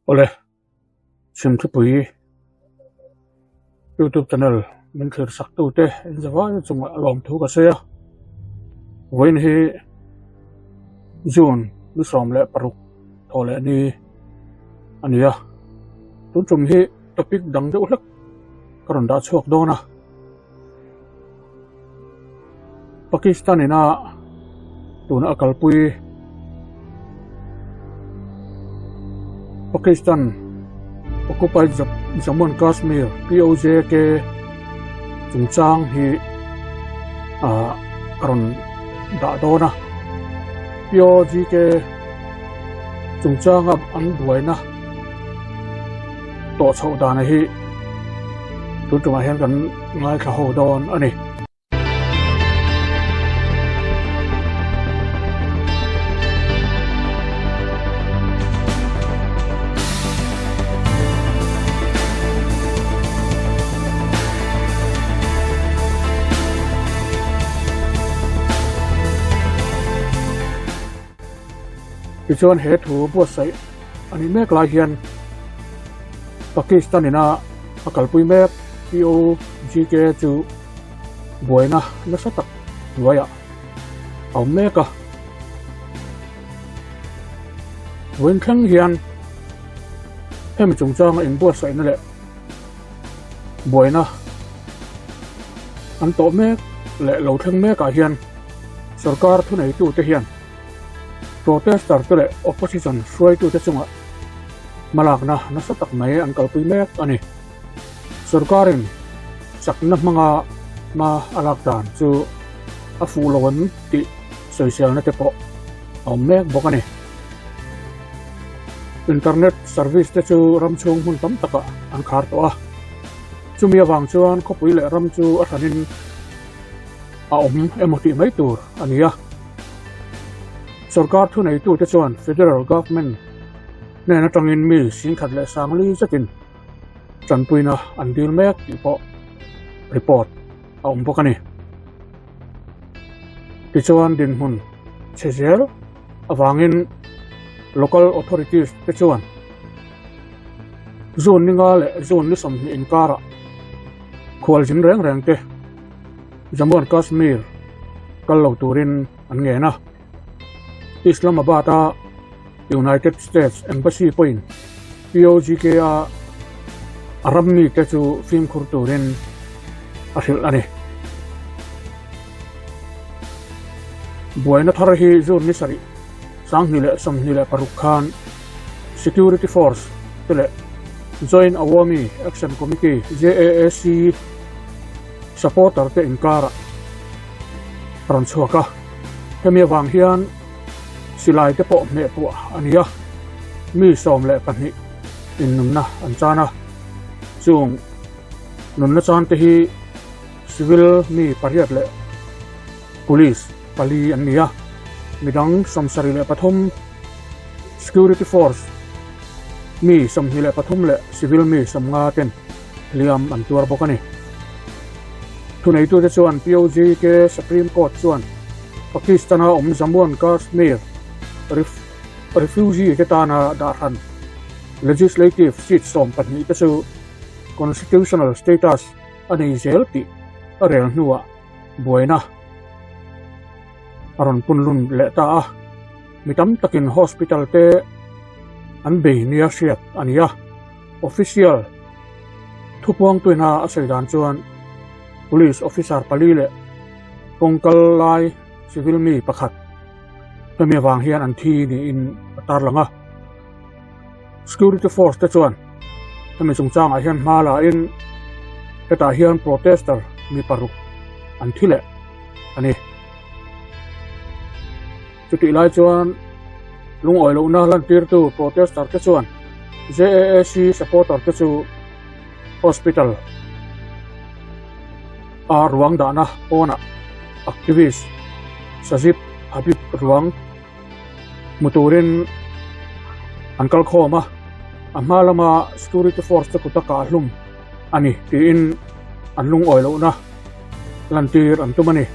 Awle, Chhimthupui YouTube channel min thlir sak tute in zavai chungah lawmthu ka sawi a, vawiin hi June ni 16 thaw leh ni a ni a, tun tum hi topic dang deuh hlek ka rawn dah chhuak dawn a. Pakistan ina tuna a kalpui Pakistan Occupied Jammu and Kashmir POJK chungchang hi ah a rawn dah dawn a POJK chungchanga an buaina tawh chhoh dana hi tun tumah hian kan ngaithla ho dawn a ni. Tichuan he thu buatsaih a nih mek lai hian Pakistan ina a kalpui mek POGK chu buaina nasa tak hnuaiah a awm mek a. Vawiin thleng hian hemi chungchanga inbuatsaihna leh buaina an tawh mek leh lo thleng mekah hian sorkar thuneitute hian Protester te leh opposition hruaitute chungah hmalakna nasa tak mai an kalpui mek a ni. Sorkarin chakna hmanga hma a lak dan chu a fuh lo em tih sawiselna te pawh a awm mek bawk a ni. Internet service te chu ram chhung hmun tam takah an khar tawh a, chumi avang chuan khawpui leh ram chu a hranin a awm emaw tih mai tur a ni a. Sorkar thuneitute chuan Federal Government hnen atangin mi singkhat leh sangli zetin tanpuina an dil mek tih pawh report a awm bawk a ni. Tichuan dinhmun chhe zel avangin local authorities te chuan June ni nga leh June ni 20 inkarah khualzin reng reng te Jammu and Kashmir kal lo turin an ngen a. Islamabad-a United States Embassy pawhin POGK-a a ram mite chu fimkhur turin a hrilh a ni. Buaina thar hi June ni sarih 2026 khan Security Force te leh Joint Awami Action Committee, JAAC, supporter te inkarah a rawn chhuak a, hemi avang hian silai te pawh hmeh puah a ni a, mi 12 in nunna an chan a, chung nunna chan te hi civil mi pariat leh police pali an ni a, midang 73 security force mi 23 leh civil mi 50 ten hliam an tuar bawk a ni. Thuneitute chuan POGK Supreme Court chuan Pakistan-a awm Jammu and Kashmir refugee te tana dahhran legislative seat 12 te chu constitutional status a nei zel tih a rel hnuah buaina a rawn punlun leh ta a. Mi tam takin hospital te an bei nia hriat a ni a. Official thupuangtuina a sawi dan chuan Police officer pali leh kawngkal lai civil mi pakhat hemi avang hian an thi niin a tarlang a. Security force te chuan hemi chungchangah hian hma la in hetah hian protester mi paruk an thi leh a ni. Chutih lai chuan lungawi lohna lantirtu protester te chuan JAAC supporter te chu hospital a ruang dahna pawnah activist Sajid Habib ruang hmu turin an kal khawm a, a hma lama security force te kut a kah hlum a ni tiin an lungawi lohna lantir an tum a ni.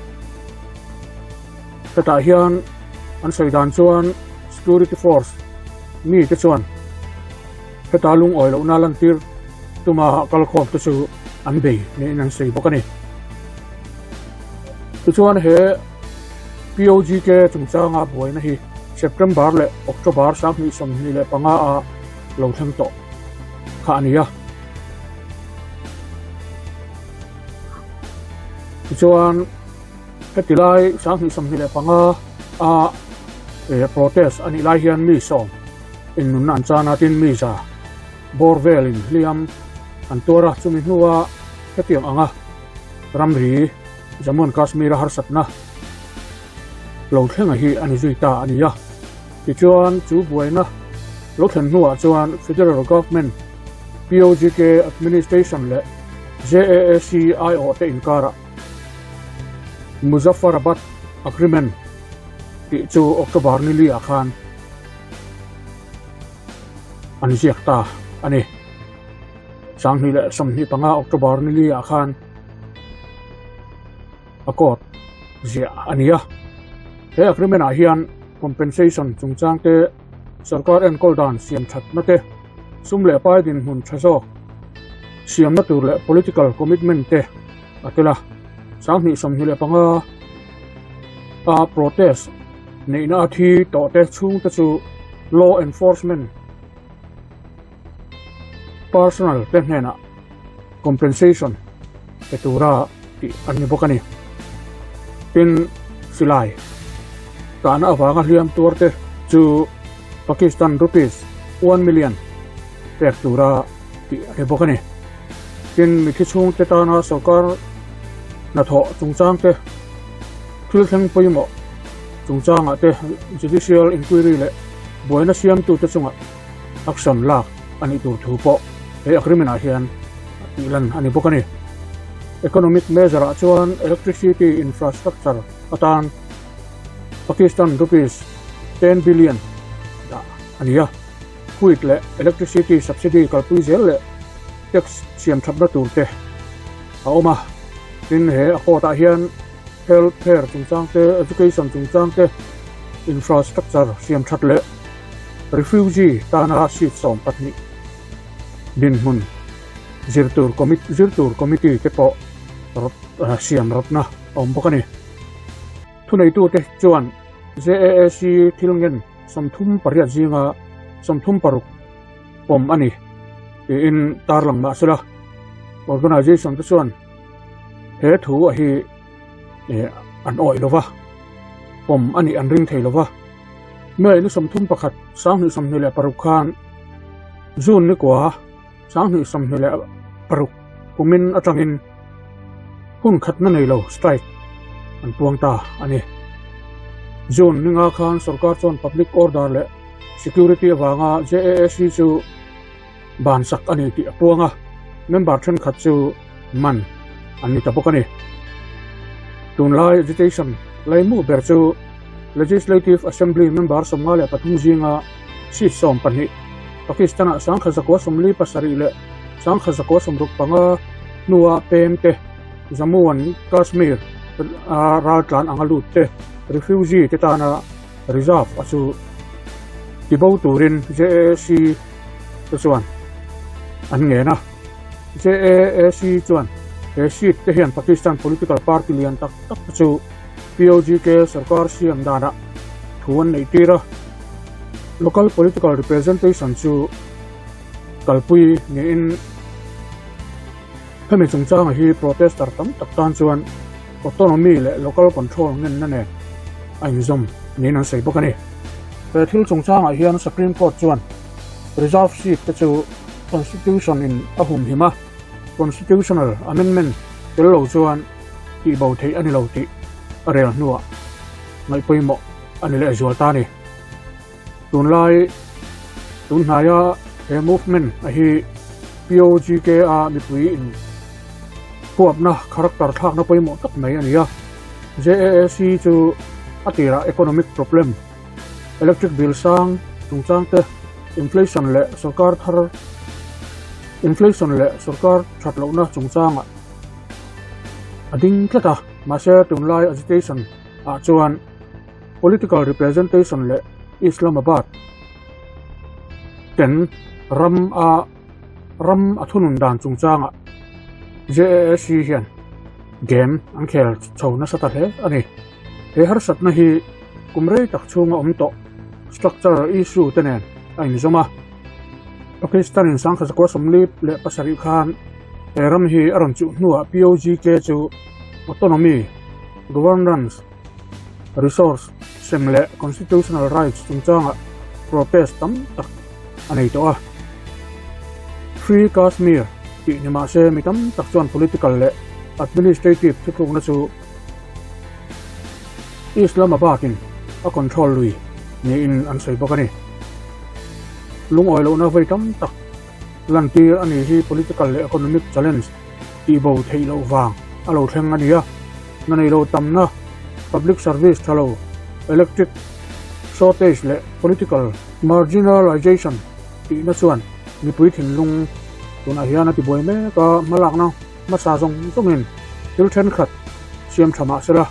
Hetah hian an sawi dan chuan security force mite chuan Heta lungawi lohna lantir tuma kalkhawm te chu an bei niin an sawi bawk a ni. Tichuan he POGK chungchanga buaina hi September leh October 2025 a lo thleng tawh kha a ni a. Tichuan heti lai 2025 a protest a nih lai hian mi sawm in nunna an chan a, tin mi za bawr velin hliam an tuar a, chumi hnua hetiang anga ramri Jammu and Kashmir a harsatna lo thlenga hi a ni zui ta a ni a. Tichuan chu buaina lo thlen hnuah chuan Federal Government, POGK Administration leh JAAC aiawh te inkarah Muzaffarabad Agreement tih chu October ni li ah khan an ziak ta a ni. 2025 October ni li ah khan a court ziah a ni a. He agreement ah hian compensation chungchang te, sarkar enkawl dan siam thatna te, sum leh pai dinhmun tha zawk siamna tur leh political commitment te a tel a. 2025 a protest neihna a thi tawh te chhung te chu law enforcement personnel te hnenah compensation pe tura tih an ni bawk a ni. Tin, silai tahna avanga hliam tuar te chu Pakistan rupees 1 million pek tura tih a ni bawk a ni. Tin, mithi chhungte tana sorkar hnathawh chungchang te, thil thleng pawimawh chungchangah te judicial inquiry leh buaina siamtute chungah action lak a nih tur thu pawh he agreement ah hian tih lan a ni bawk a ni. Economic measure ah chuan electricity infrastructure atan Pakistan rupees 10 billion dah a ni a. Wheat leh electricity subsidy kalpui zel leh tax siam thatna tur te a awm a. Tin, he accord ah hian health care chungchang te, education chungchang te, infrastructure siam that leh refugee tana seat 12 dinhmun zir tur zir tur committee te pawh siam rawtna a awm bawk a ni. Thuneitute chuan JAAC thil ngen 38 zinga 36 pawm a ni tiin tarlang mah sela, organisation te chuan he thu a hi an awih lova, pawm a nih an ring thei lova. May ni 31 2026 khan June ni kua 2026 kumin atangin hun khatna nei lo strike an puang ta a ni. June ni nga khan sorkar chuan public order leh security avanga JAAC chu ban sak a ni tih a puang a, member thenkhat chu man an ni ta bawk a ni. Tunlai agitation laimu ber chu Legislative Assembly member 53 zinga seat 12 Pakistan-ah 1947 leh 1965 hnua pem te, Jammu and Kashmir a raltlan anga lut te, refugee te tana reserve a chu tibo turin JAAC te chuan an ngen a. JAAC chuan he seat te hian Pakistan political party lian tak tak te chu POGK sarkar siam danah thu an neih tir a. Local political representation chu kalpui niin hemi chungchanga hi protester tam tak tan chuan autonomy leh local control ngenna nen a inzawm niin an sawi bawk a ni. He thil chungchangah hian Supreme Court chuan reserve seat te chu Constitution in a humhim a, Constitutional amendment tel lo chuan tihbo theih a ni lo tih a rel hnuah ngaihpawimawh a ni lehzual ta a ni. Tunlai tunhnaia he movement a hi POGK a mipui in huapna character thlakna pawimawh tak mai a ni a. JAAC chu a tirah economic problem, electric bill sang chungchang te, inflation leh sorkar thar inflation leh sorkar that lohna chungchangah a ding tlat a. Mahse tunlai agitation ah chuan political representation leh Islamabad ten Ram a ram a thunun dan chungchangah JAAC hian game an khel chho nasa ta hle a ni. He harsatna hi kum rei tak chhunga awm tawh structure issue te nen a inzawm a. Pakistan in sangkhat zakua 47 khan he ram hi a rawn chuh hnuah POGK chu autonomy, governance, resource sem leh constitutional rights chungchangah protest tam tak a nei tawh a. Free Kashmir tih ni mah se mi tam tak chuan political leh administrative thutlukna chu Islamabad in a control lui niin an sawi bawk a ni. Lungawi lohna vei tam tak lantir a ni hi political leh economic challenge tihbo theih loh vang a lo thleng a ni a. Hna nei lo tamna, public service tha lo, electric shortage leh political marginalization tihna chuan mipui thinlung tunah hian a tibuai mek a, hmalakna hmasa zawng zawngin thil thenkhat siam tha mah sela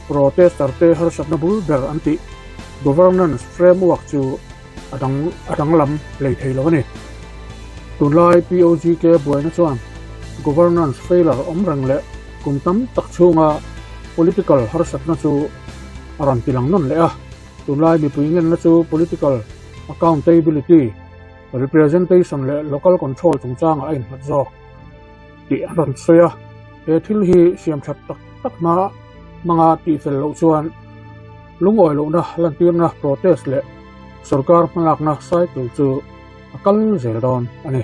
protester te harsatna bul ber an tih governance framework chu a dang a danglam hlei thei lo a ni. Tunlai POGK buaina chuan governance failure awm reng leh kum tam tak chhunga political harsatna chu a rawn tilang nawn leh a. Tunlai mipui ngenna chu political accountability, representation leh local control chungchangah a innghat zawk tih a rawn sawi a. He thil hi siam that tak tak hma hmanga tihfel loh chuan lungawi lohna lantirna protest leh sorkar hmalakna cycle chu a kal zel dawn a ni.